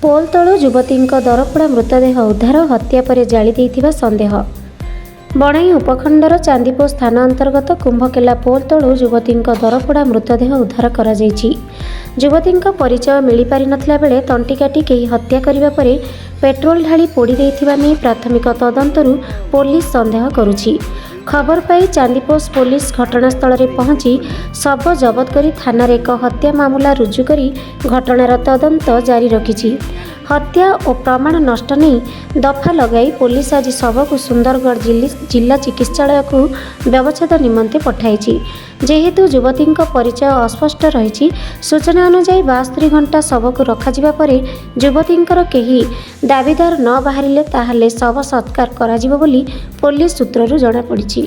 ପୋଲ ତଳୁ ଯୁବତୀଙ୍କ ଦରପୋଡ଼ା ମୃତଦେହ ଉଦ୍ଧାର, ହତ୍ୟା ପରେ ଜାଳି ଦେଇଥିବା ସନ୍ଦେହ। ବଣାଇ ଉପଖଣ୍ଡର ଚାନ୍ଦିପୋଷ ଥାନା ଅନ୍ତର୍ଗତ କୁମ୍ଭକେଲା ପୋଲ ତଳୁ ଯୁବତୀଙ୍କ ଦରପୋଡ଼ା ମୃତଦେହ ଉଦ୍ଧାର କରାଯାଇଛି। ଯୁବତୀଙ୍କ ପରିଚୟ ମିଳିପାରିନଥିଲା ବେଳେ ତଣ୍ଟି କାଟି କେହି ହତ୍ୟା କରିବା ପରେ ପେଟ୍ରୋଲ ଢାଳି ପୋଡ଼ି ଦେଇଥିବା ନେଇ ପ୍ରାଥମିକ ତଦନ୍ତରୁ ପୋଲିସ ସନ୍ଦେହ କରୁଛି। ଖବର ପାଇ ଚାନ୍ଦିପୋଷ ପୋଲିସ ଘଟଣାସ୍ଥଳରେ ପହଞ୍ଚି ଶବ ଜବତ କରି ଥାନାରେ ଏକ ହତ୍ୟା ମାମଲା ରୁଜୁ କରି ଘଟଣାର ତଦନ୍ତ ଜାରି ରଖିଛି। ହତ୍ୟା ଓ ପ୍ରମାଣ ନଷ୍ଟ ନେଇ ଦଫା ଲଗାଇ ପୋଲିସ ଆଜି ଶବକୁ ସୁନ୍ଦରଗଡ଼ ଜିଲ୍ଲା ଚିକିତ୍ସାଳୟକୁ ବ୍ୟବଚ୍ଛେଦ ନିମନ୍ତେ ପଠାଇଛି। ଯେହେତୁ ଯୁବତୀଙ୍କ ପରିଚୟ ଅସ୍ପଷ୍ଟ ରହିଛି, ସୂଚନା ଅନୁଯାୟୀ 72 ଘଣ୍ଟା ଶବକୁ ରଖାଯିବା ପରେ ଯୁବତୀଙ୍କର କେହି ଦାବିଦାର ନ ବାହାରିଲେ ତାହେଲେ ଶବ ସତ୍କାର କରାଯିବ ବୋଲି ପୋଲିସ ସୂତ୍ରରୁ ଜଣାପଡ଼ିଛି।